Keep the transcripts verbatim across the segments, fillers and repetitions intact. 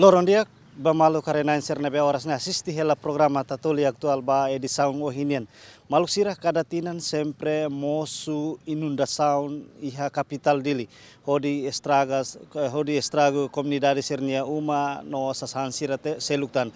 Loron di'ak ba maluk haree-na'in sira ne'ebé oras ne'e asiste hela programa Tatoli Atuál ba edisaun ohin nian. Maluk sira, kada tinan sempre mosu inundasaun iha kapitál Dili, hodi estragas, eh, hodi estragu komunidade sira-nia uma no sasán sira te-, seluk tan.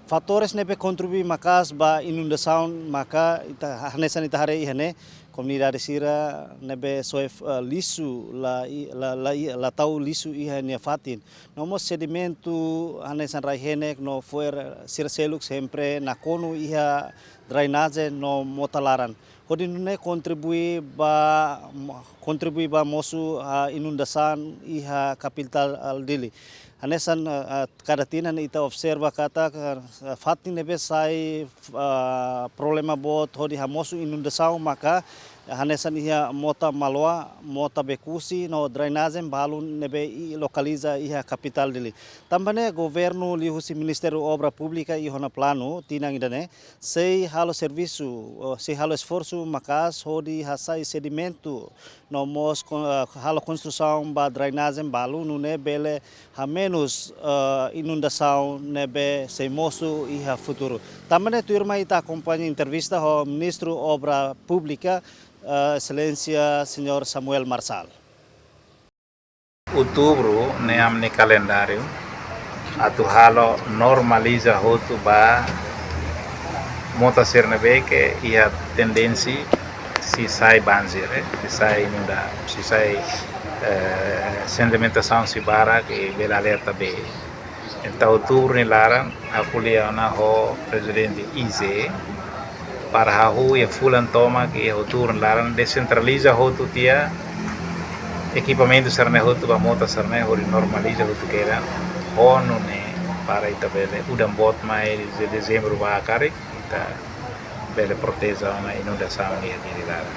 Fatores ne'ebé kontribui maka'as ba inundasaun maka ita, hanesan ita haree iha ne'e, komunidade sira ne'ebé soe, eh, lixu la i-, la, la i-, la tau lixu iha nia fatin. No mós sedimentu hanesan rai-henek no fo'er sira seluk sempre nakonu iha drenajen no mota laran. Hodi nune'e kontribui ba, kontribui ba mosu, ah, inundasaun iha kapitál Dili. Hanesan, ah, ah, kada tinan ita observa katak, ah, fatin ne'ebé sai, ah, problema boot hodi hamosu inundasaun maka hanesan iha mota Maloa, mota Bekusi, no drenajen balu ne'ebé i-, lokaliza iha kapitál Dili. Tanba ne'e governu liuhusi Ministériu Obra Públika iha ona planu tinan ida-ne'e, sei halo servisu, oh, sei halo esforsu maka'as hodi hasai sedimentu, no mós kon-, eh, halo konstrusaun ba drenajen balu nune'e bele hamenus, eh, inundasaun ne'ebé sei mosu iha futuru. Tanba ne'e tuirmai ita akompaña entrevista ho Ministru Obra Públika, eh, Exelénsia Señór Samuel Marçal. Outubru ne'e ami-nia kalendáriu atu halo normaliza hotu ba mota sira ne'ebé ke iha tendénsia sei sai banjir, eh, sei sai inunda, sei sai, eh, sedimentasaun sei barak, ke bele alerta bee. Entaun outubru nia laran, ha'u ko'alia ona ho prezidente I Z E, para hahú iha fulan tomak iha outubru nia laran desentraliza hotu tiha ekipamentu sira-ne'e hotu ba mota sira-ne'e hodi normaliza hotu kedan, ho nune'e para ita bele udan boot mai de dezembru ba karik, ita bele proteje ona inundasaun iha Dili laran.